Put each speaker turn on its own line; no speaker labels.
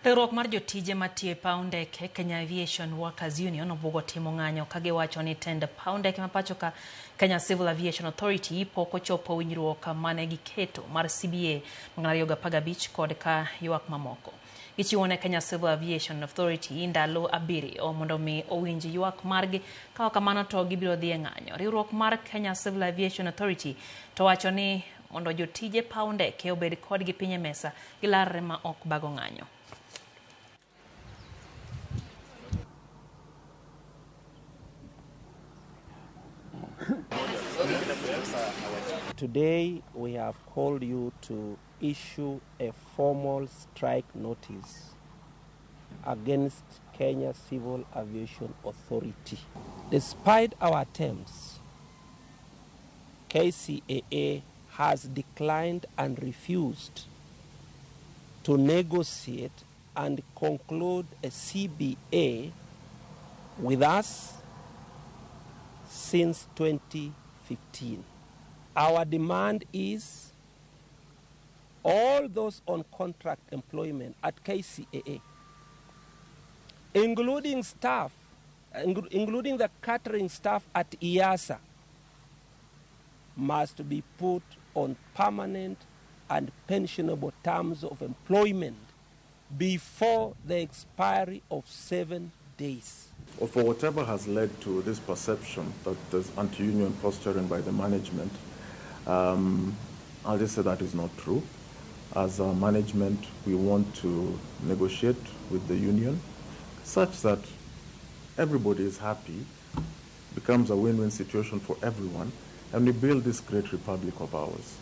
Riwruok mar jotije matiyo e paw ndeke Kenya Aviation Workers Union obwogo timo ng'anyo ka giwacho ni tend paw ndeke ma pacho ka Kenya Civil Aviation Authority pok ochopo winjruok mane giketo mar CBA 2015 kod ka ywak mamoko. Gichiwo ne Kenya Civil Aviation Authority ndalo 7 mondo mi owinj ywak margi, ka ok kamano to gibiro dhi e ng'anyo. Riwruok mar Kenya Civil Aviation Authority to wacho ni mondo jotije paw ndeke obed kodgi piny e mesa gilarre ma ok bago ng'anyo.
Today we have called you to issue a formal strike notice against Kenya Civil Aviation Authority. Despite our attempts, KCAA has declined and refused to negotiate and conclude a CBA with us since 2015. Our demand is all those on contract employment at KCAA, including staff, including the catering staff at EASA, must be put on permanent and pensionable terms of employment before the expiry of 7 days.
Or for whatever has led to this perception that there's anti-union posturing by the management, I'll just say that is not true. As a management, we want to negotiate with the union such that everybody is happy, becomes a win-win situation for everyone, and we build this great republic of ours.